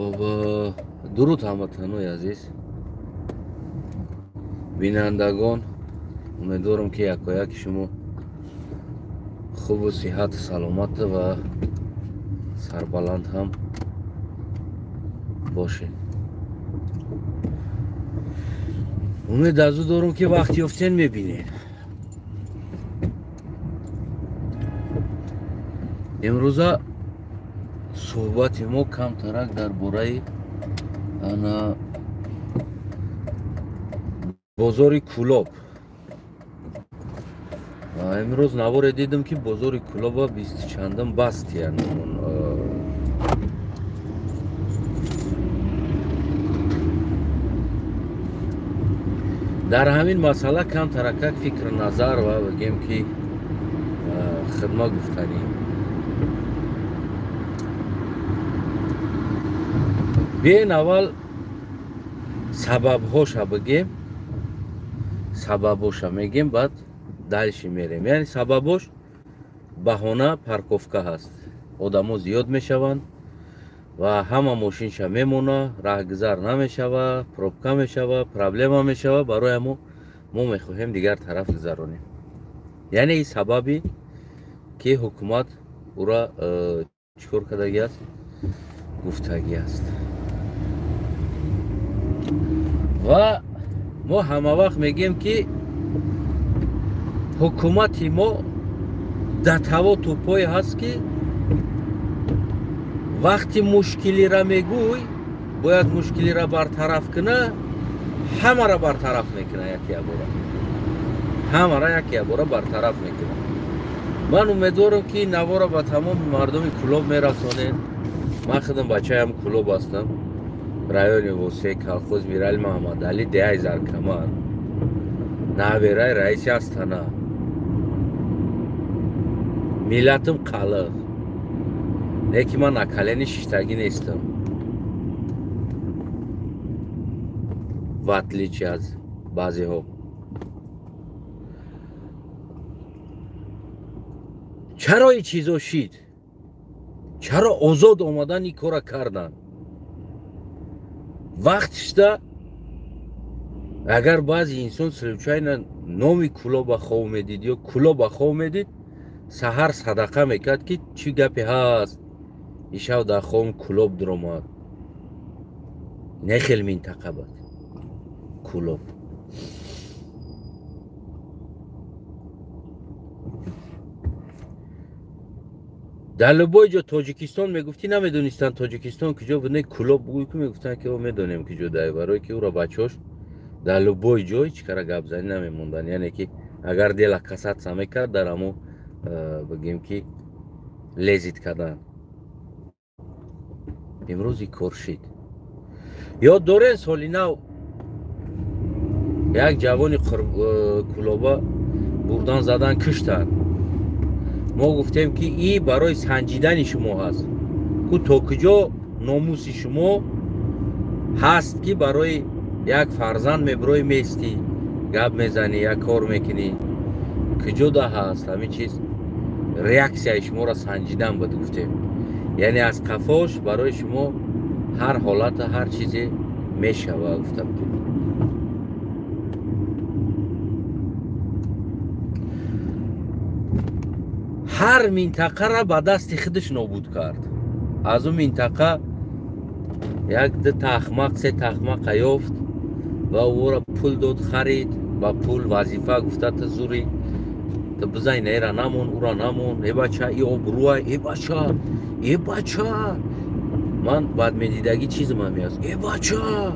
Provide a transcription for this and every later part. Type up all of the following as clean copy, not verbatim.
Хуб, дуруд ҳамватанои азиз, бинандагон. Умедворам, ки якояки шумо хубу сиҳату саломат ва сарбаланд ҳам бошед. Умед аз ӯ дорам, ки вақт ёфтен мебинед. Имрӯза суҳбати мо камтарак дар бораи ана бозори Кӯлоб. Имрӯз наворе дидам, ки бозори Кӯлоба бисту чандум бастиян. Дар ҳамин масъала камтаракак фикру назар ва бигем, ки хидмат гуфтанӣ. Биен, аввал сабабҳоша бигем, сабабҳоша мегем, баъд дальше мерем. Яъне сабабҳош баҳона парковка ҳаст, одамо зиёд мешаванд ва ҳама мошинша мемона, раҳгузар намешава, пробка мешава, проблема мешава. Барои ҳамо мо мехоҳем дигар тараф гузаронем. Яъне ин сабаби ки ҳукумат ӯра чӣ кор кардагӣ аст, гуфтагӣ аст. Ва мо ҳама вақт мегӯем, ки ҳукумати мо датаво тӯпое ҳаст, ки вақти мушкилира мегӯй, бояд мушкилира бартараф куна, ҳамара бартараф мекуна, якябора ҳамара якябора бартараф мекуна. Ман умедворам, ки навора ба тамоми мардуми Кӯлоб мерасонед. Ман худам бачаям Кӯлоб ҳастам, райони Восе, колхоз Мирали Маҳамадалӣ, деҳаи Заркамар, набераи раиси Астана. Миллатам қалиқ, не ки ман на колени шиштагӣ нестам, в отличие аз баъзеҳо. Чаро ин чизо шид? Чаро озод омадан ин кора карданд? Вақт шуда, агар баъзе инсон случайно номи Кӯлоба хов медид ё Кӯлоба хов медид, саҳар садақа мекард, ки чӣ гапе ҳаст, ишав дар ховм Кӯлоб дуромад. Не хел минтақа бад Кӯлоб. Дар любой ҷо Тоҷикистон мегуфтӣ, намедонистанд Тоҷикистон куҷо буд. Не, Кӯлоб бугӯй, ку мегуфтанд, ки медонем куҷо дай, барое ки ӯро бачаҳош дар любой ҷой чӣ кара гапзанӣ намемонданд. Яъне ки агар дела касаться мекард, дар ҳамо бигем, ки лезить кардан. Имрӯз ин кор шид. Ёд дорен, соли нав як ҷавони Кӯлоба бурдан, задан, куштанд. Мо гуфтем, ки и барои санҷидани шумо ҳаст, ку то куҷо номуси шумо ҳаст, ки барои як фарзанд мебирои, меистӣ, гап мезанӣ, як кор мекунӣ, куҷо да ҳаст ҳамин чиз. Реаксияи шуморо санҷидан буд, гуфтем. Яъне аз қафош барои шумо ҳар ҳолата, ҳар чизе мешава, гуфта будем. Ҳар минтақара ба дасти худаш нобуд кард. Аз ӯ минтақа як ду тахмақ, се тахмақа ёфт ва ӯро пул дод, харид ба пул, вазифа гуфта: ту зури, ту бизан, ера намон, ӯра намон. Э бача, и обрӯа, э бача, э бача. Ман баъд медидагӣ чизам ҳамиаст: э бача,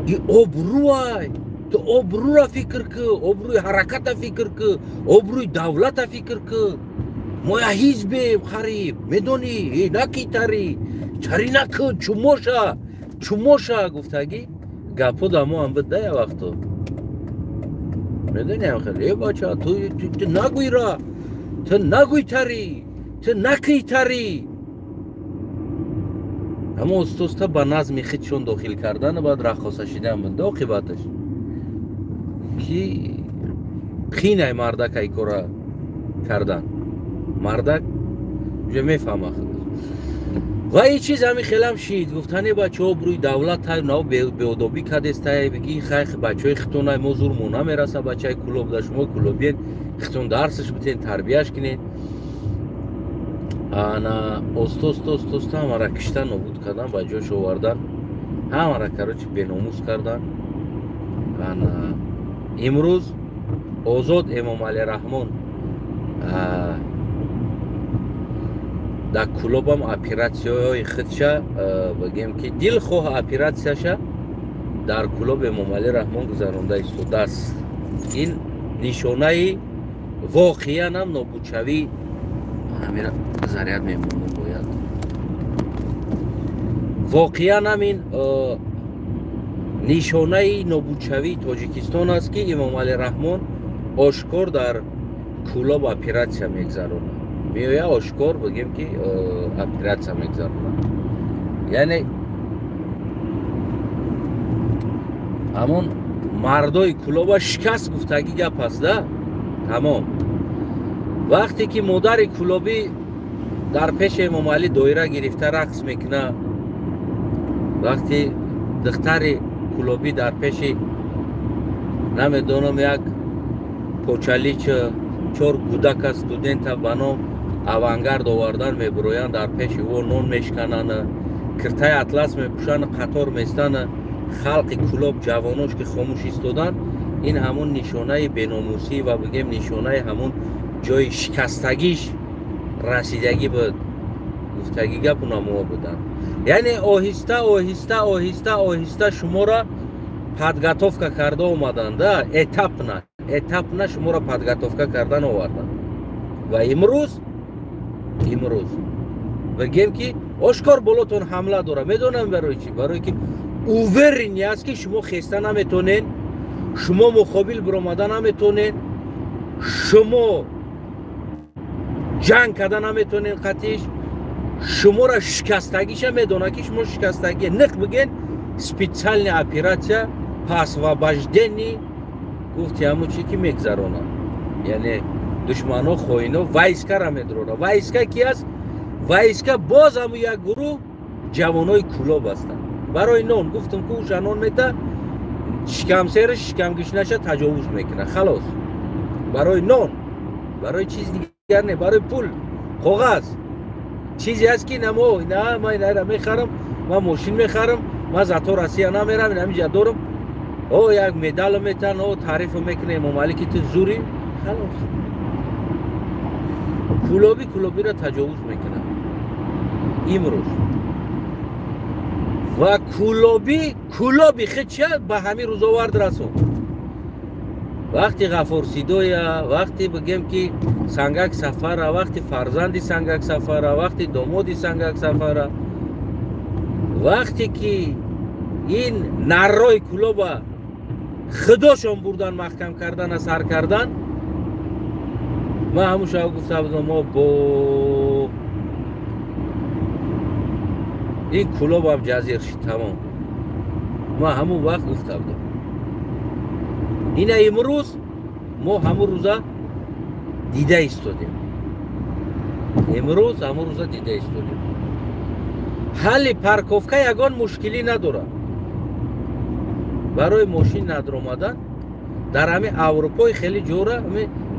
и обрӯай, ту обрӯра фикр ку, обрӯи ҳараката фикр ку, обрӯи давлата фикр ку. Мо я ҳизбем, хариб медонӣ, наки тари тари наку, чумоша, чумоша гуфтагӣ гапҳо дар мо ҳам буд да я вақто, медонӣ, ҳам хеле: э бача, ту нагӯйра, ту нагӯй тари, ту накӣ тари. Аммо оста-оста ба назми худшон дохил кардану баъд раққоса шидан буд оқибаташ, ки қинай мардак ай кора кардан. Мардак уже мефаҳма худаш. Ва ин чиз ҳами хелам шид. Гуфтане бачаҳо бруи давлат тай нав беодобӣ кадестай, биги хай бачаҳои хитонай, мо зурмо намераса бачаи Кулоб да, шумо кулобиен, хитон дарсаш битен, тарбияш кинен. Ана оста оста ҳамара кишта нобуд кардан, ба ҷош овардан, ҳамара, короче, беномус кардан. Ана имрӯз озод Эмомалӣ Раҳмон дар Кулобам оператсияҳои худша, бигем ки дилхоҳ оператсияша дар Кулоб Эмомалӣ Раҳмон гузаронда истодааст. Ин нишонаи воқеанам нобудшавӣ. Ҳамира заряд мемонам, бояд воқеанам ин нишонаи нобудшавии Тоҷикистон аст, ки Эмомалӣ Раҳмон ошкор дар Кулоб оператсия мегзаронад. Меоя ошкор, бигем ки оператсия мегзаронад. Яъне ҳамон мардои Кулоба шикаст гуфтагӣ гап аст да, тамом. Вақте ки модари кулобӣ дар пеши Эмомалӣ доира гирифта рақс мекунад, вақти духтари кулобӣ дар пеши намедонам як почалич чор гудака студента ба ном Авангард овардан мебуроянд, дар пеши ӯ нон мешкананд, киртаи атлас мепӯшанд, қатор местанд, халқи Кулоб ҷавонош ки хомӯш истоданд, ин ҳамон нишонаи беномусӣ ва бигем нишонаи ҳамон ҷои шикастагиш расидагӣ буд. Гуфтагӣ гапу намоа буданд. Яъне оҳиста оҳиста оҳиста оҳиста шуморо подготовка карда омаданд, да, этапно этапно шуморо подготовка кардан оварданд. Ва имрӯз бигем ки ошкор болотон ҳамла дора. Медонам барои чӣ? Барое ки уверенный аст, ки шумо хеста наметонед, шумо муқобил биромада наметонед, шумо ҷанг карда наметонед қатиш, шуморо шикастагиша медонад, ки шумо шикастагие. Ниқ биген, специальная операция по освобождению гуфти ҳамун чи ки мегзаронад. Яъне душмано, хоино войскара медрора. Войска ки аст? Войска боз ҳамун як гурӯҳ ҷавонои Кулоб ҳастанд. Барои нон гуфтам, ку уша нон мета, шикамсера шикамгишнаша таҷовуз мекунад, халос. Барои нон, барои чиз дигар не, барои пул, коғаз чизе аст, ки намо на ман инара мехарам, ман мошин мехарам, ман зато Россия намерам, инамиҷа дорам. О як медал метан, о таърифо мекуна Эмомалӣ, ки ту зури, халос. Кулобӣ кулобиро таҷовуз мекунад имрӯз ва кулобӣ кулоби худча ба ҳамин рӯзовард расон. Вақти Ғафур Сидоя, вақти бигем ки Сангак Сафара, вақти фарзанди Сангак Сафара, вақти домоди Сангак Сафара, вақте ки ин наррои Кулоба худошон бурдан, маҳкам кардана сар кардан, ман ҳамун шаб гуфта будам, мо бо ин Кулобам ҷазир шид, тамом. Ман ҳамун вақт гуфта будам. Ина имрӯз мо ҳамун рӯза дида истодем. Имрӯз ҳамун рӯза дида истодем. Ҳалли парковка ягон мушкилӣ надорад. Барои мошин надромадан дар ҳамин Аврупои хеле ҷора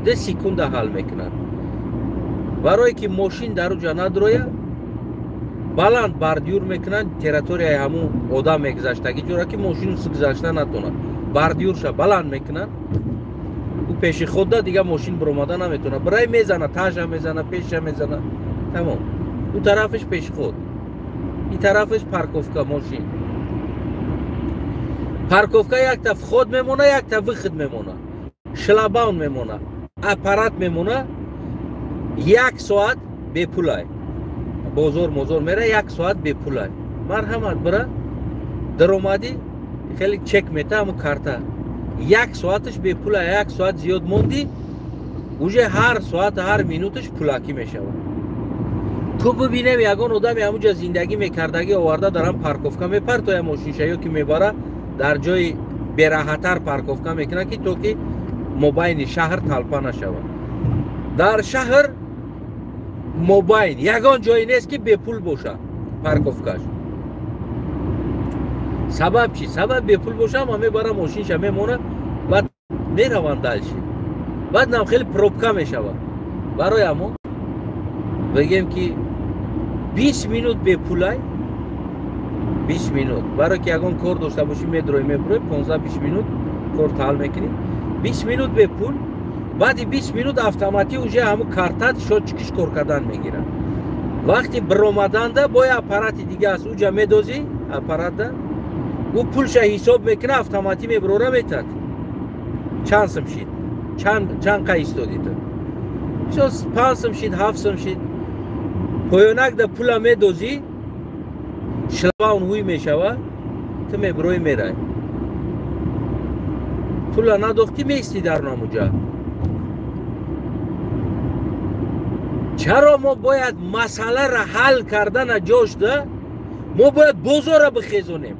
2 секунда ҳал мекунад. Барое ки мошин дар уҷа надроя, баланд бордюр мекунанд, территорияи ҳамун одам мегузаштагӣ ҷора ки мошину гузашта натонад. Бордюрша баланд мекунанд, ӯ пеши худда дига мошин биромада наметонад. Бирай мезана, тажа мезана, пеша мезана, тамом. Ӯ тарафаш пешход, ин тарафаш парковка мошин. Парковка якта вход мемона, якта выход мемона, шлагбаум мемона, аппарат мемона, 1 соат бепулай. Бозор мозор мера, 1 соат бепулай. Марҳамат, бира даромадӣ, хеле чек мета ҳамун карта. 1 соаташ бепулай, 1 соат зиёд мондӣ, уже ҳар соат ҳар минуташ пулакӣ мешавад. Ту бибинем ягон одаме ҳамунҷа зиндагӣ мекардагӣ оварда дар ҳам парковка мепартоя мошинша, ё ки мебара дар ҷои бераҳаттар парковка мекунад, ки то ки мобайни шаҳр талпа нашавад. Дар шаҳр мобайн ягон ҷое нест, ки бепул бошад. Парковкаш. Сабаб чӣ? Сабаб бепул бошам, ма мебарам мошинша мемона, баъд мераванд дальше. Баъд нам хеле пробка мешавад. Барои ҳамон бигем ки 20 минут бепулай, 20 минут. Барои ки ягон кор дошта бошӣ, медрои меброи 15-20 минут кор таҳал мекунӣ. 20 минут бепул, баъди 20 минут автоматӣ уже ҳамун картат счётчикиш кор кардан мегирад. Вақти биромаданда бо аппарати дига аст, уҷа медозӣ аппаратда, ӯ пулша ҳисоб мекуна, автоматӣ меброра метад. Чанд сум шид? Чанд қа истоди ту? 5 сум шид, 7 сум шид. Поёнакда пула медозӣ, шлагбаум ҳуй мешава, ту меброи мерай. Пула надохтӣ, меисти дар намуҷа. Чаро мо бояд масъаларо ҳал кардана ҷошда, мо бояд бозорро бихезонем?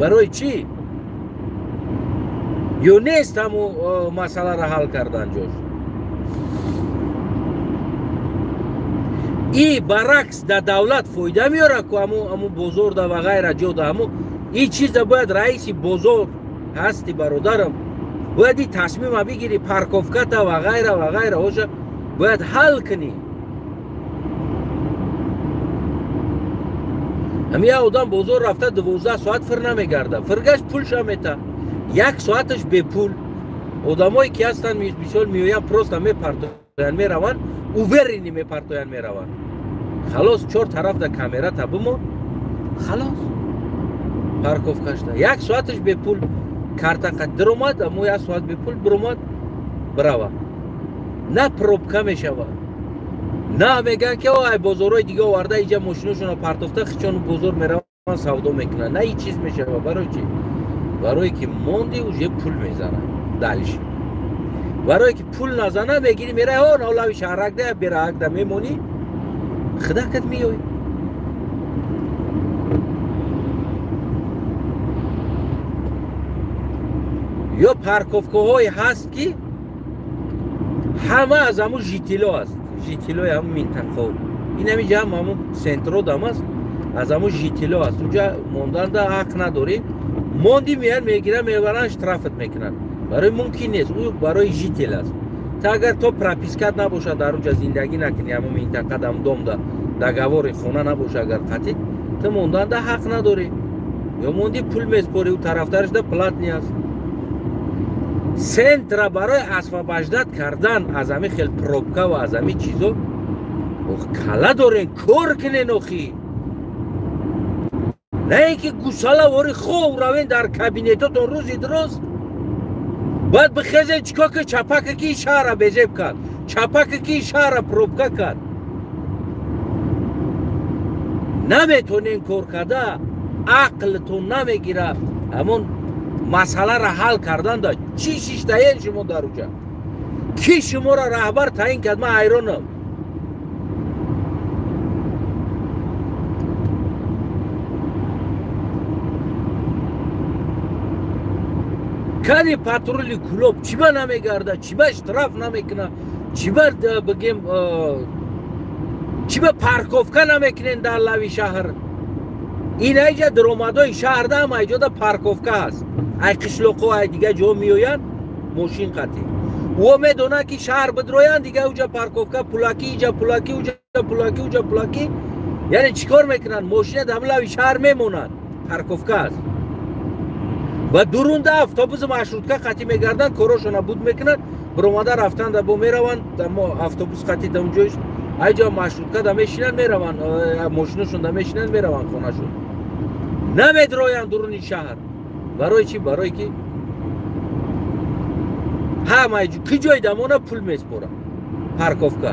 Барои чӣ? Ё нест ҳамун масъаларо ҳал кардан ҷош? И баръакс да давлат фоида меорад ку ҳамун бозорда ва ғайра ҷода ҳамун и чиза бояд раиси бозор ҳасти бародарам, бояд и тасмима бигири, парковката ва ғайра ва ғайра оша бояд ҳал кунӣ. Ҳамин як одам бозор рафта 12 соат фир намегарда, фиргаш пулша мета, як соаташ бепул. Одамое ки ҳастанд мисол меоянд, просто мепартоянд мераванд, уверени мепартоянд мераванд. Халос, чор тараф да камерата бимон, халос, парковкашда як соаташ бепул, карта қад диромад, амо як соат бепул биромад бирава. На пробка мешава, на мегӯянд ки ай бозорҳои дига оварда иҷа мошиношонро партофта хичону бозор мераванд савдо мекунанд. На ҳеҷ чиз мешава. Барои чӣ? Барое ки монди уже пул мезанад дальше. Барое ки пул назана мегири мерай о налави шаҳракда бераакда мемонӣ, худакат меоӣ. Ё парковкаҳое ҳаст ки ҳама аз ҳамун житело аст, жителои ҳамун минтақао. Ин ҳамин ҷа ҳамун центродам аст, аз ҳамун житело аст. Уҷа монданда ҳақ надорӣ, монди меян мегиранд, мебаранд, штрафат мекунанд. Барои мумкин нест, ӯ барои жител аст. Та агар то пропискат набошад, дар уҷа зиндагӣ накунӣ, ҳамун минтақа дам домда договори хона набошад, агар қатъӣ, ту монданда ҳақ надорӣ. Ё монди пул меспорӣ, ӯ тарафдарашда платни аст. Центра барои освобождать кардан аз ҳамин хел пробка ва аз ҳамин чизо кала дорен, кор кунен охи. На ин ки гусалавори хов равен дар кабинетотон рӯзи дроз, баъд бихезен чикор ки чапака ки шаҳра безеб кард, чапака ки шаҳра пробка кард. Наметонен кор карда, ақлтон намегира ҳамон масъаларо ҳал карданда. Чӣ шиштаен шумо дар уҷа? Ки шуморо раҳбар таъин кард? Ман ҳайронам. Кани патрули Кулоб чиба намегарда, чиба штраф намекуна, чиба бигем чиба парковка намекунен дар лави шаҳр? Ин айҷа даромадои шаҳрда ҳам айҷода парковка ҳаст. Ай қишлоқҳо ай дига ҷо меоянд мошин қатӣ. Ӯ медонад ки шаҳр бидроянд, дига уҷа парковка пулакӣ, иҷа пулакӣ, уҷа пулакӣ, уҷа пулакӣ. Яъне чӣ кор мекунанд? Мошина дар лави шаҳр мемонанд, парковка аст. Ва дурунда автобуси маршрутка қатӣ мегарданд, корошона буд мекунанд, биромада рафтанда бо мераванд, автобус қатӣ дар унҷоиш айҷа маршрутка да мешинанд мераванд, мошинашон да мешинанд мераванд хонашон. Намедроянд дуруни шаҳр. Барои чӣ? Барое ки ҳамаи ки ҷои дамона пул меспорад парковка.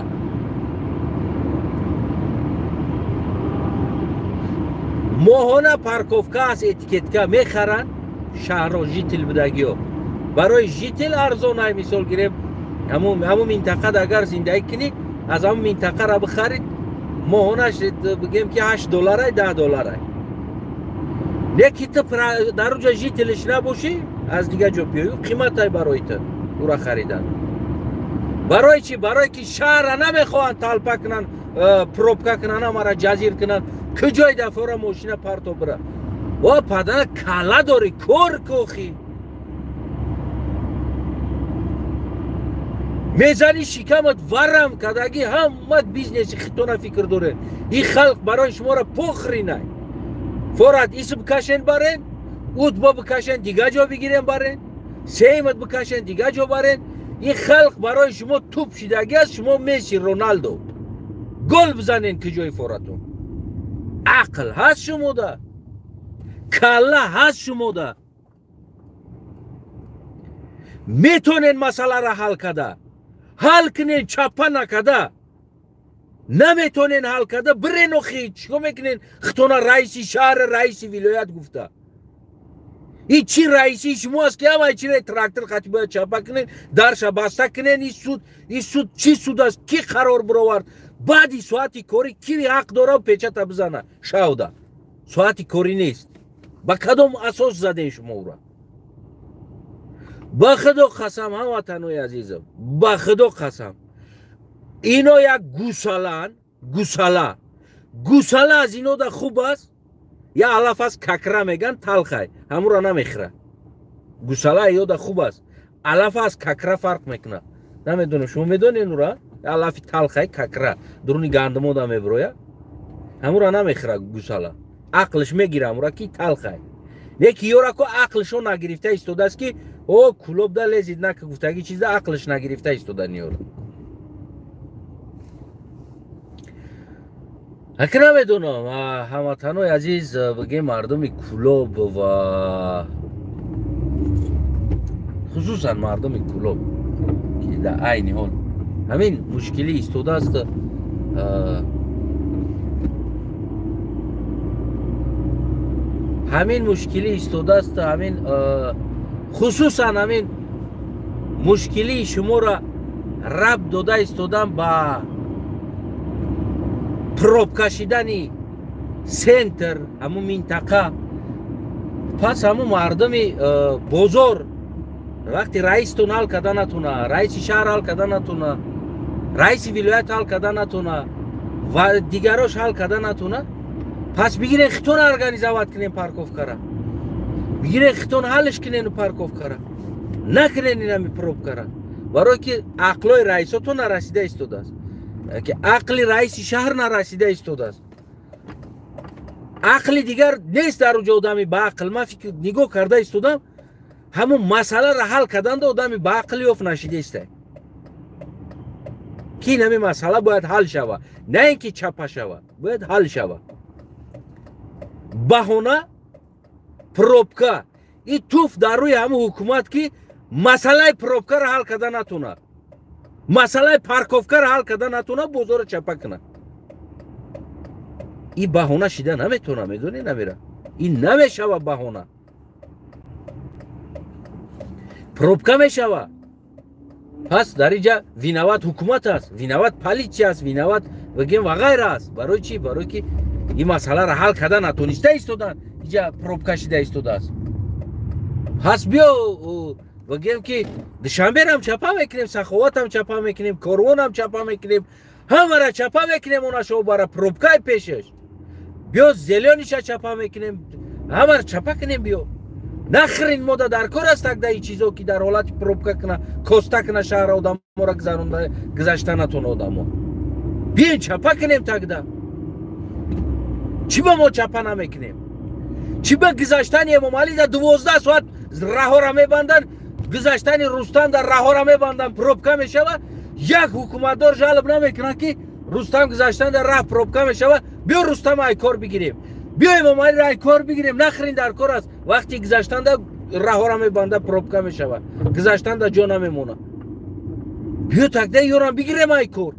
Моҳона парковка аст, этикетка мехаранд шаҳрро жител будагиё. Барои жител арзон ай мисол гирем, ҳамун минтақада агар зиндагӣ кунӣ, аз ҳамун минтақаро бихарид, моҳонаш бигем ки 8 долларай, 10 долларай. Леки ту дар уҷа жителиш набошӣ, аз дигар ҷо биёӣ, қиматай барои ту ура харидан. Барои чӣ? Барое ки шаҳрра намехоҳанд талпа кунанд, пробка кунанд, ҳамара ҷазир кунанд. Куҷои дафъора мошина парто бира? О падара кала дорӣ, кор кохӣ. Мезани шикамат варам кадаги, ҳама бизнеси хитона фикр доред. Ин халқ барои шуморо похринай. Форат исм кашен барен, уд бо бикашен дига ҷо бигирен барен, сеймат бикашен дига ҷо барен. Ин халқ барои шумо туп шидаги аст, шумо Месси, Роналдо. Гол бизанен куҷои форатон. Ақл ҳаст шумода, калла ҳаст шумода. Метонен масъаларо ҳал када. Ҳал кунен, чапа накада. Наметонен ҳал када, бирен охи, чико мекунен? Хитона раиси шаҳр, раиси вилоят гуфта. Ин чи раиси шумо аст ки ҳамаи чире трактор хати бояд чапа кунен, дарша баста кунен? Ин суд чӣ суд аст? Ки қарор бировард? Баъди соати корӣ ки ҳақ дора печата бизана? Шавда. Соати корӣ нест. Ба кадом асос заден шумо ӯра? Ба худо қасам, ҳамватанои азизам, ба худо қасам, ино як гусалан, гусала. Гусала аз инода хуб аст. Я алаф аст, какра меган, талхай, ҳамура намехӯра. Гусала иёда хуб аст. Алаф аз какра фарқ мекунад. Намедонам, шумо медонед ура? Алафи талхай какра, дуруни гандумода мебироя. Ҳамура намехӯра гусала. Ақлш мегира ҳамура ки талхай. Неки ёрако ақлшо нагирифта истодааст ки о кулобда лезид нака гуфтаги чиза ақлш нагирифта истода ниёра. Аки намедонам, ҳамватанои азиз, бигем мардуми Кулоб ва хусусан мардуми Кулоб ки дар айни ҳол ҳамин мушкилӣ истодааст. Ҳамин мушкилӣ истодааст, ҳамин хусусан ҳамин мушкилии шуморо рабт дода истодан ба пробка шидани центр, ҳамун минтақа. Пас ҳамун мардуми бозор вақти раистон ҳал карда натуна, раиси шаҳр ҳал карда натуна, раиси вилоят ҳал карда натуна ва дигарош ҳал карда натуна, пас бигирен хитон организовать кунен парковкара, бигирен хитон ҳалш кунену парковкара, накунен инами пробкара, барое ки ақлои раисото нарасида истодааст, ки ақли раиси шаҳр нарасида истодааст. Ақли дигар нест дар уҷо одами ба ақл. Ман фикр нигоҳ карда истодам, ҳамун масъаларо ҳал карданда одами ба ақл ёфт нашида истай, ки ин ҳамин масъала бояд ҳал шава, на ин ки чапа шава, бояд ҳал шава. Баҳона пробка и туф дар рӯи ҳамун ҳукумат ки масъалаи пробкаро ҳал карда натуна, масъалаи парковкаро ҳал карда натуна, бозорро чапа кунад. Ин баҳона шида наметавона, медонӣ намира, ин намешава баҳона. Пробка мешава. Пас дар инҷа виноват ҳукумат аст, виноват полиция аст, виноват бигем ва ғайра аст. Барои чӣ? Барои ки ин масъаларо ҳал карда натониста истодан, инҷа пробка шида истодааст. Пас биё бигем ки Душанберам чапа мекунем, Саховатам чапа мекунем, Корвонам чапа мекунем, ҳамара чапа мекунем, онашо бара пробкаи пешаш. Биё зелёниша чапа мекунем, ҳамара чапа кунем биё. Нахрен мода дар кор аст тогда ин чизо ки дар ҳолати пробка куна, коста куна шаҳра одаморо гузаронда гузашта натона одамо. Биён чапа кунем тогда. Чӣ ба мо чапа намекунем? Чӣ ба гузаштани Эмомалӣ дар 12 соат раҳора мебанданд, гузаштани Рустам дар раҳора мебанданд, пробка мешавад. Як ҳукуматдор жалоб намекунад ки Рустам гузаштан дар раҳ пробка мешавад, биё Рустам ай кор бигирем, биё Эмомалиро ай кор бигирем. Нахрен дар кор аст. Вақти гузаштан дар раҳора мебанда, пробка мешавад, гузаштан дар ҷо намемонад. Биё тогда ёрам бигирем ай кор.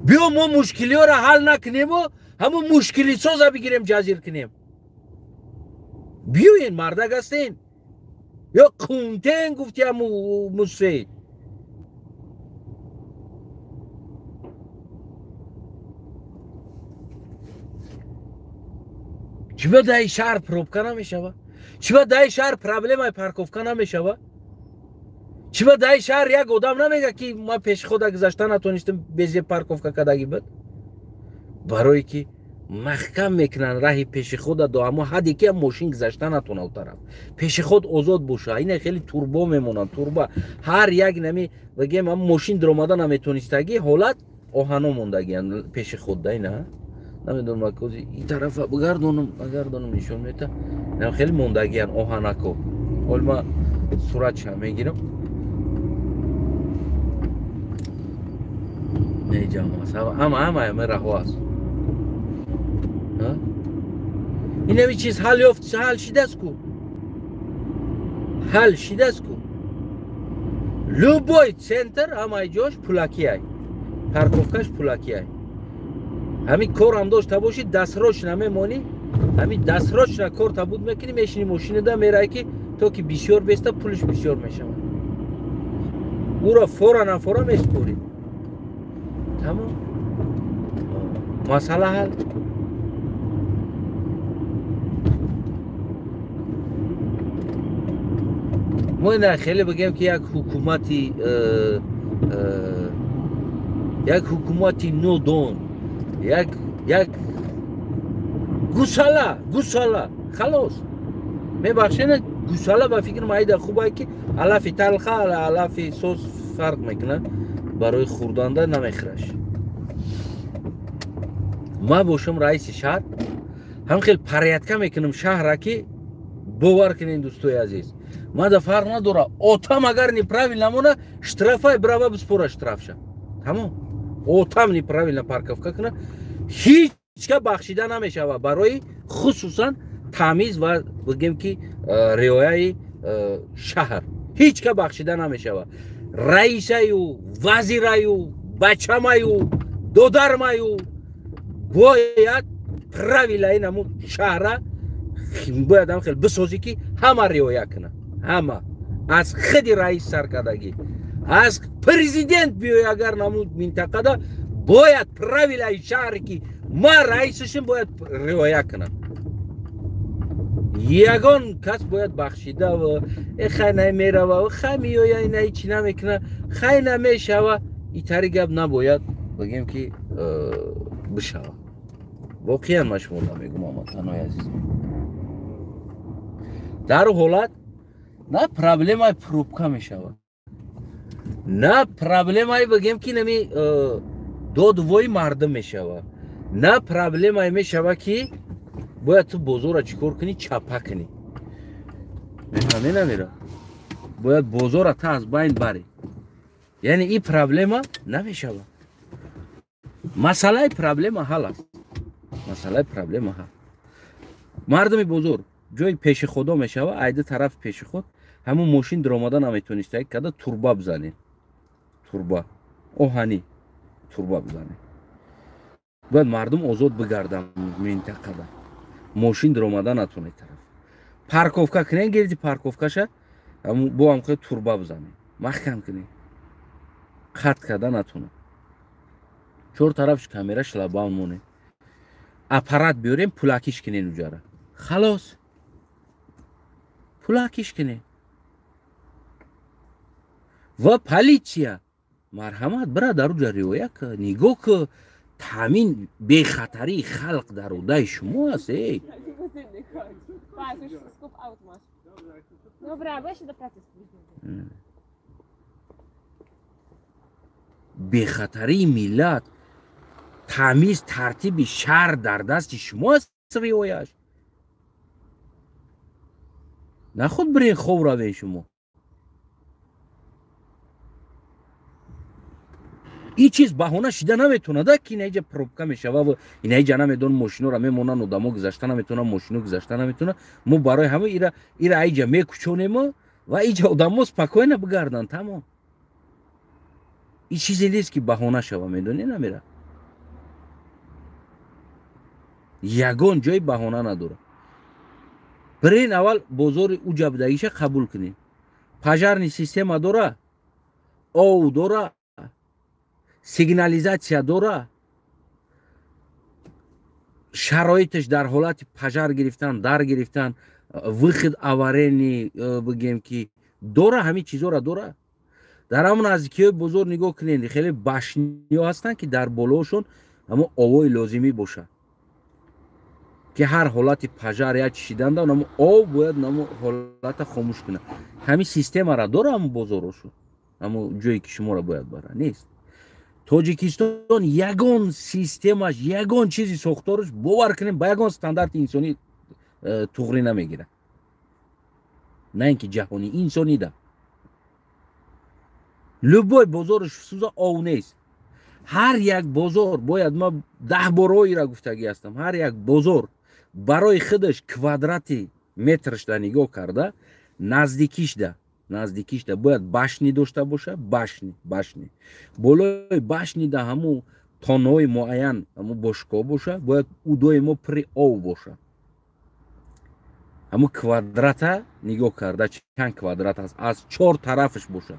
Биё мо мушкилиҳоро ҳал накунему ҳамун мушкилисоза бигирем, ҷазир кунем. Биёен, мардак ҳастен ё қунтен гуфти ҳаму мусей. Чӣ ба даи шаҳр пробка намешава? Чӣ ба даи шаҳр проблемаи парковка намешава? Чӣ ба даи шаҳр як одам намега, ки ман пешихода гузашта натонистам, безе парковка кардагӣ буд? Барое ки маҳкам мекунанд раҳи пешихода до ҳамо ҳадде ки мошин гузашта натона у тараф. Пешиход озод боша. Ина хеле турбо мемонанд, турба. Ҳар як нами бигем мошин даромада наметонистагӣ ҳолат оҳано мондагианд пешиходда ина. Намедонам кози ин тарафа бигардонам, агардонам нишон мета. Ина хеле мондагианд оҳанако. Ҳол ма суратша мегирам. Не ҷамъ аст. Ҳама ҳама ҳама раҳо аст. Инами чиз ҳал ёфт, ҳал шидааст ку. Ҳал шидааст ку. Любой центр ҳамаи ҷош пулакиай. Парковкаш пулакиай. Ҳамин корам дошта бошӣ, дастрочно мемонӣ, ҳамин дастрочно кор табуд мекунӣ, мешинӣ мошинада меравӣ, ки то ки бисёр беста пулиш бисёр мешавад. Ӯро фора нафора меспорӣ. Тамом. Масъала ҳал. Мо ина хеле бигем, ки як ҳукумати нодон, як гусала, гусала, халос. Мебахшед, гусала ба фикр майда хубае, ки алафи талха алафи соз фарқ мекунад, барои хӯрданда намехӯраш. Ман бошам раиси шаҳр, ҳам хел порядка мекунам шаҳра, ки бовар кунед, дӯстои азиз, мада фарқ надора. Отам агар неправильно мона, штрафай брава биспора штрафша. Тамом. Отам неправильно парковка куна, ҳеҷ ка бахшида намешава. Барои хусусан тамиз ва бигем ки риояи шаҳр ҳеҷ ка бахшида намешава. Раисаю, вазираю, бачамаю, додармаю бояд правилаи наму шаҳра бояд ҳам хел бисозӣ, ки ҳама риоя кунад. Ҳама, аз худи раис саркардагӣ, аз президент биёй, агар наму минтақада бояд правилаи шаҳре, ки ман раисашим, бояд риоя кунам. Ягон кас бояд бахшида хай намерава, хай меоя, ина ҳичи намекуна, хай намешава, итари гап набояд бигем ки бишава. Воқеан ман шумо мегӯм, ҳамватанои азиз, дар ҳолат на проблемаи пробка мешавад, на проблемаи бигем ки нами додвои мардум мешавад, на проблемае мешавад, ки бояд ту бозорро чӣ кор кунӣ, чапа кунӣ. Мефаҳмӣ намера? Бояд бозорро та аз байн барӣ. Яъне ин проблема намешавад. Масъалаи проблема ҳал аст. Масъалаи проблема ҳал. Мардуми бозор ҷои пешиходо мешава, айди тарафи пешиход ҳамун мошин даромада наметониста, када турба бизанед, турба оҳанӣ турба бизанед. Бояд мардум озод бигарданд минтақада, мошин даромада натонед тараф. Парковка кунед, гирди парковкаша бо ҳамхел турба бизанед, маҳкам кунед, қатъ карда натонад. Чор тарафш камера, шлагбаум монед, аппарат биёрем, пулакиш кунед уҷара. Халос, пулакиш кунед. Ва полиция марҳамат, бира дар уҷа риоя ка, нигоҳ ка. Таъмин бехатарии халқ дар удаи шумо аст, эй. Patrz, już skup aut masz. Dobra, bo ja się do pracy spóźnię. Бехатарии миллат, тамиз, тартиби шаҳр дар дасти шумо аст риояш. Нахуд бирен хоб равен шумо. Ин чиз баҳона шида наметавонад, ки инаиҷа пробка мешава ва инаиҷа намедон мошиноро мемонанд, одамо гузашта наметавонанд, мошино гузашта наметавонанд. Мо барои ҳама ира аиҷа мекучонемо ва иҷа одамо спокойно бигарданд. Тамом. Ин чизе нест, ки баҳона шава, медонӣ намера? Ягон ҷои баҳона надорад. Бирен аввал бозори уҷа будагиша қабул кунед. Пожарный система дора, ов дора, сигнализация дора, шароиташ дар ҳолати пожар гирифтан, дар гирифтан, выход аварийный бигем ки дора, ҳамин чизоро дора. Дар ҳамон наздикиҳои бозор нигоҳ кунед, хеле башниҳо ҳастанд, ки дар болоашон ҳамон овои лозимӣ бошад, ки ҳар ҳолати пожар я чишиданда ҳамон ов бояд ҳамон ҳолата хомӯш кунад. Ҳамин системаро дора ҳамон бозорошон, ҳамон ҷое ки шуморо бояд бара нест. Тоҷикистон ягон системаш, ягон чизи сохтораш, бовар кунем, ба ягон стандарти инсонӣ туғрӣ намегирад, на ин ки ҷаҳонӣ, инсонида. Любой бозорш сӯза ов нест. Ҳар як бозор бояд, ман 10 борҳоира гуфтагӣ ҳастам, ҳар як бозор барои худаш квадрати метрашда нигоҳ карда, наздикишда бояд башни дошта боша, башни болои башнида ҳамун тонҳои муайян ҳамун бошгоҳ боша, бояд ӯ доимо пури ов боша. Ҳамун квадрата нигоҳ карда чанд квадрат аст, аз 4 тарафаш боша.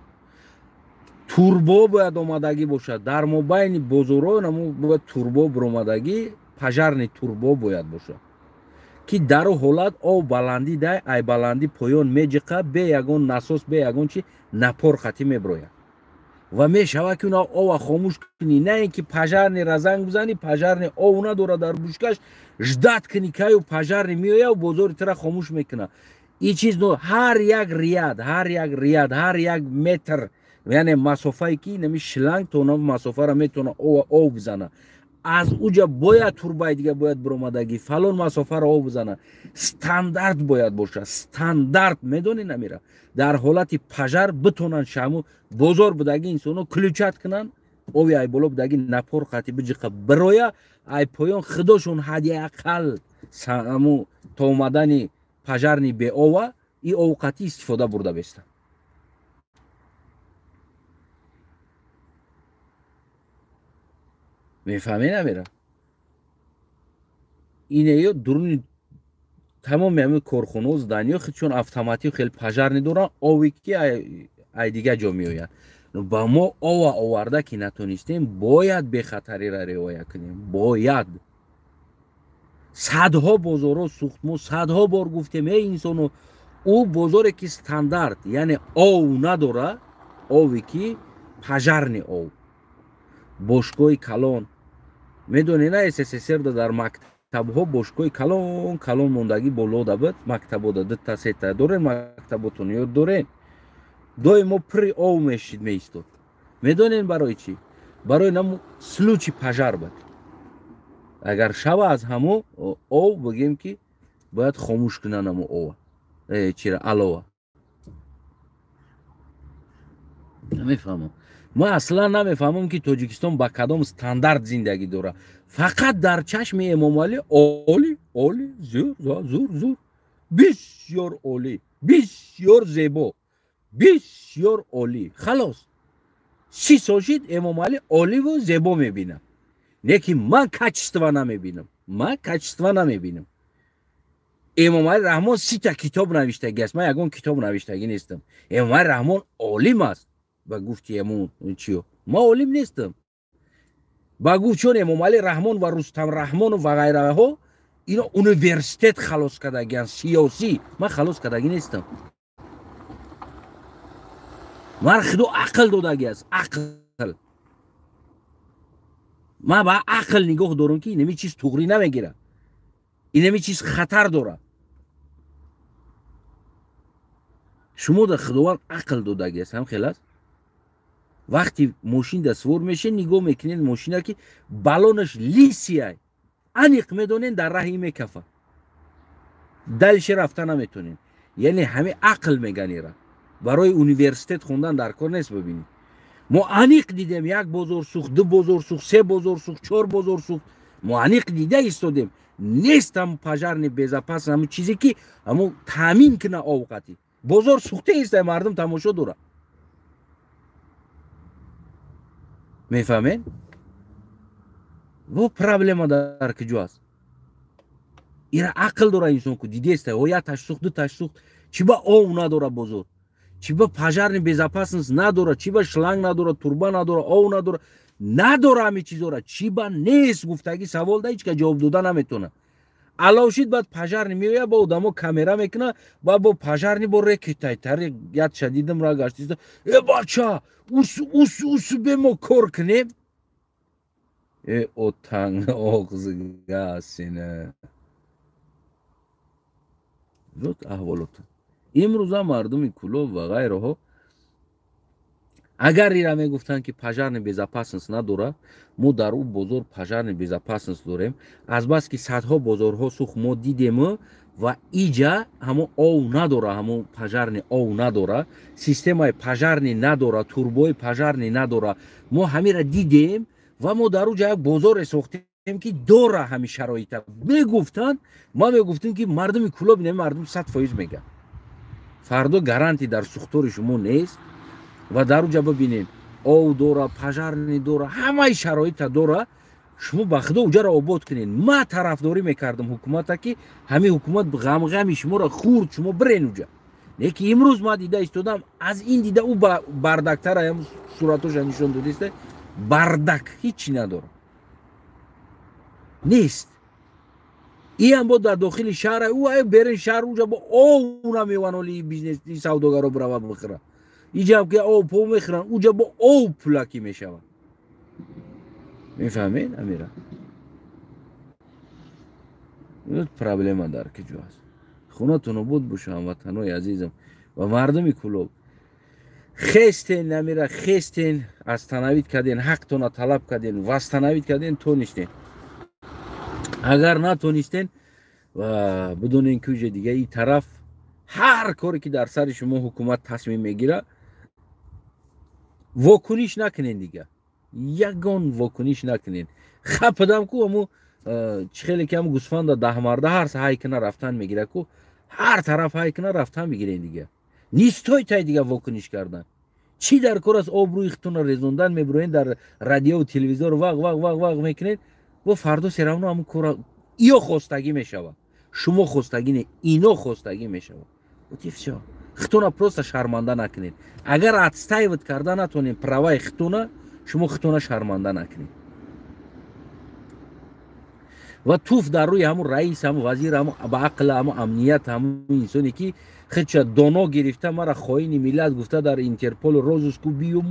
Турбо бояд омадагӣ бошад дар мобайни бозорҳо, ҳамун бояд турбо биромадагӣ, пожарный турбо бояд бошад, ки дар ӯ ҳолат ов баландӣ дай, ай баландӣ поён меҷиқа, бе ягон насос, бе ягон чи напор қатӣ меброяд ва мешавад ки уна ова хомӯш кунӣ. На ин ки пожарныйра занг бизанӣ, пожарный ов надорад дар бушкаш, ждать кунӣ каю пожарный меояд, бозори тира хомӯш мекунад. Ин чиз ҳар як рияд, ҳар як рияд, ҳар як метр, яъне масофае ки нами шланг то на масофаро метавона ов бизана, аз уҷа бояд турбаи дига бояд биромадагӣ, фалон масофаро ов бизана. Стандарт бояд бошад, стандарт медонӣ намира. Дар ҳолати пожар битонанд шаму бозор будаги инсонҳо ключат кунанд, ови ай боло будаги напор қатӣ биҷиқа бироя, ай поён худошон ҳадди ақал аму то омадани пожарни беова и ов қатӣ истифода бурда бестанд. Мефаҳмед намера? Инеё дуруни тамоми ҳамин корхонаҳо, зданиҳо худшон автоматӣ хеле пожарный доранд, ови ки ай дига ҷо меояд. Ба мо ова оварда ки натонистем, бояд бехатариро риоя кунем. Бояд. Садҳо бозорҳо сӯхт, мо садҳо бор гуфтем, эй инсоно, ӯ бозоре ки стандарт, яъне ов надора, ови ки пожарный ов, бошгоҳи калон. Медонед на, СССР дар мактабҳо бошгоҳи калон калон мондагӣ болода буд, мактабода 2-та 3-та дорем, мактаботон ёд дорем. Доимо пури ов мешид меистод. Медонед барои чӣ? Барои наму случай пожар буд. Агар шава аз ҳамо ов бигем ки бояд хомӯш кунанд ҳамо ова, чира алова. Намефаҳмам. Ман аслан намефаҳмам ки Тоҷикистон ба кадом стандарт зиндагӣ дорад. Фақат дар чашми Эмомалӣ олӣ, олӣ, зур, зур, зур, бисёр олӣ, бисёр зебо, бисёр олӣ. Халос. 30 сол шид Эмомалӣ оливу зебо мебинам. Лекин ман качество намебинам. Ман качество намебинам. Эмомалӣ Раҳмон 30 китоб навиштагӣ аст. Ман ягон китоб навиштагӣ нестам. Эмомалӣ Раҳмон олим аст. Ба гуфти эмон чиё? Ман олим нестам. Ба гуфт чун Эмомалӣ Раҳмон ва Рустам Раҳмонов ва ғайраҳо ино университет халос кардагианд, сиёсӣ. Ман халос кардагӣ нестам. Ман худо ақл додагӣ аст, ақл. Ман ба ақл нигоҳ дорам ки инами чиз туғрӣ намегирад, инами чиз хатар дорад. Шумо дар Худованд ақл додагӣ аст, ҳам хел аст. Вақти мошин савор мешед, нигоҳ мекунед мошина ки балонаш лисия, аниқ медонед дар раҳи мекафа, дальше рафта наметонед. Яъне ҳами ақл меганира. Барои университет хондан дар кор нест. Бибинед, мо аниқ дидем, як бозор сӯхт, 2 бозор сӯхт, 3 бозор сӯхт, 4 бозор сӯхт. Мо аниқ дида истодем. Нест ҳам пожарный безопасный, ҳамун чизе ки ҳамун таъмин куна овқатӣ. Бозор сӯхта иста, мардум тамошо дорад. Мефаҳмед? Во проблема дар куҷо аст? Ира ақл дора инсон ку дидеста, о як таш сӯхт, 2 таш сӯхт, чӣ ба ов надора бозор? Чӣ ба пожарный безопасность надора? Чӣ ба шланг надора, турба надора, ов надора? Надора ҳами чизора. Чӣ ба нест гуфтагӣ савол да ҳеҷ кас ҷавоб дода наметавонад. Алов шид, баъд пожарный меояд, бо одамо камера мекуна, баъд бо пожарный бо рекетайтари ятша дидам ра гаштиста. Э, бача, ус ус ус, бемо кор кунем. Э, otang og'ziga seni. Вот аҳволотон. Имрӯза мардуми Кӯлоб ва ғайраҳо агар ира мегуфтанд, ки пожарный безопасность надорад, мо дар ӯ бозор пожарный безопасность дорем. Азбаски садҳо бозорҳо сӯхт, мо дидему ва иҷа ҳамо ов надора, ҳамо пожарный ов надора, системаи пожарный надора, турбои пожарный надора. Мо ҳамира дидем ва мо дар уҷа як бозоре сохтем, ки дора ҳами шароита. Мегуфтанд, ма мегуфтем, ки мардуми Кӯлоб, не, мардум 100% мегӯяд, фардо гарантӣ дар сӯхтори шумо нест. Ва дар уҷа бибинед, ов дора, пожарный дора, ҳамаи шароита дора. Шумо ба худо уҷаро обод кунед. Ма тарафдорӣ мекардам ҳукумата, ки ҳамин ҳукумат ғамғами шуморо хурд, шумо бирен уҷа. Леки имрӯз ма дида истодам, аз ин дида ӯ бардактара суратоша нишон додиста, бардак, ҳичи надорад, нест. Иам бо дар дохили шаҳра, ӯ берен шаҳр, уҷа бо ов намеван. Оли бизнес савдогаро бирава бихӯра, иҷам ки ов по мехӯранд, уҷа бо ов пулакӣ мешавад. Мефаҳмед, амира, проблема дар киҷо аст? Хонатон обод боша, ҳамватанои азизам ва мардуми Кӯлоб. Хестен, амира, хестен, остановить карден, ҳақтона талаб карден, восстановить карден, тонистен. Агар натонистен, бидонен, ки уҷа дига и тараф ҳар коре ки дар сари шумо ҳукумат тасмим мегирад, вокуниш накунен, дига ягон вокуниш накунен. Хападам ку, аму чӣ хеле ки ам гӯсфанда даҳмарда ҳар ҳай кина рафтан мегира ку, ҳар тараф ҳай кина рафтан мегирен. Дига нистой тай дига вокуниш кардан чӣ дар кор аст? Обрӯи худтонро резондан мебуроен, дар радиову телевизор вақ вақ вақ вақ мекунед, бо фардо всё равно ҳамун кора иё хостагӣ мешавад. Шумо хостагӣ не, ино хостагӣ мешавад. Вот и всё. Худтона просто шарманда накунед. Агар отстаивать карда натонед праваи худтона, шумо худтона шарманда накунед. Ва туф дар рӯи ҳамун раис, ҳамун вазир, ҳамун ба ақл, ҳамун амният, ҳамун инсоне ки худша доно гирифта, мара хоини миллат гуфта, дар Интерпол розыску биё,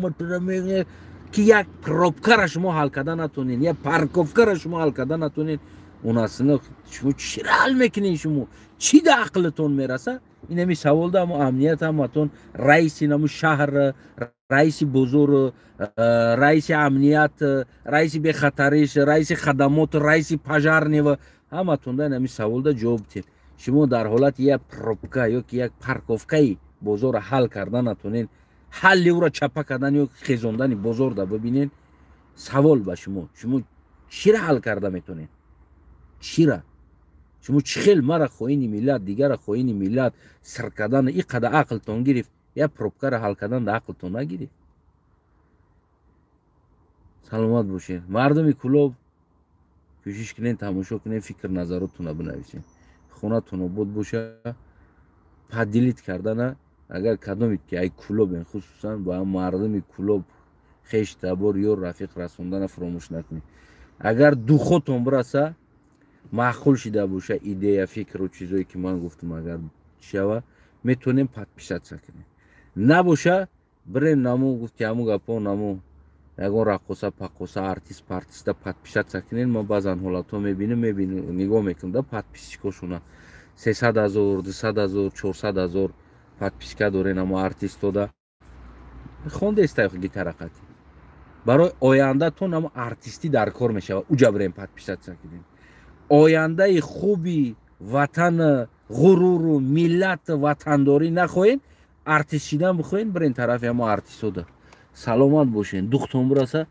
ки як пробкара шумо ҳал карда натонед, як парковкара шумо ҳал карда натонед. Унасина шумо чира ҳал мекунед? Шумо чӣ да ақлатон мераса? Инами саволда ҳамо амният, ҳаматон раиси наму шаҳр, раиси бозор, раиси амният, раиси бехатариш, раиси хадамот, раиси пожарный, ҳаматонда инами саволда ҷавоб диҳед. Шумо дар ҳолати як пробка ё ки як парковкаи бозорро ҳал карда натонед, ҳалли ӯро чапа кардан ё хезондани бозорда бибинед. Савол ба шумо: шумо чира ҳал карда метонед? Чира шумо чӣ хел мара хоини миллат, дигара хоини миллат сир кардан и қадар ақлтон гирифт, як пробкаро ҳал кардан да ақлтон нагирифт? Саломат бошед, мардуми Кӯлоб. Кӯшиш кунед, тамошо кунед, фикр назаротонро бинависед. Хонатон обод боша. Поделить кардана, агар кадомед ки ай Кӯлобен, хусусан ба мардуми Кӯлоб, хеш табор, ёр рафиқ расондана фуромӯш накунед. Агар духотон бираса, маъқул шида боша идея, фикру чизое ки ман гуфтам, агар шава, метавонем подписаться кунем. Набоша, бирем наму гуфти ҳаму гапо, наму ягон раққоса, паққоса, артист партиста подписаться кунем. Ман баъзан ҳолатҳо мебинем, нигоҳ мекунам да подписчикошона 300 000, 200 000, 400 000 подписка дорен. Амо артистода хондеста гитарақати барои ояндатон амо артистӣ дар кор мешавад. Уҷа бирем, подписаться кунем. Ояндаи хуби ватан, ғуруру миллат, ватандорӣ нахоҳед, артист шидан бихоҳед, бирен тарафи ҳамо артистода. Саломат бошен, духтон бираса.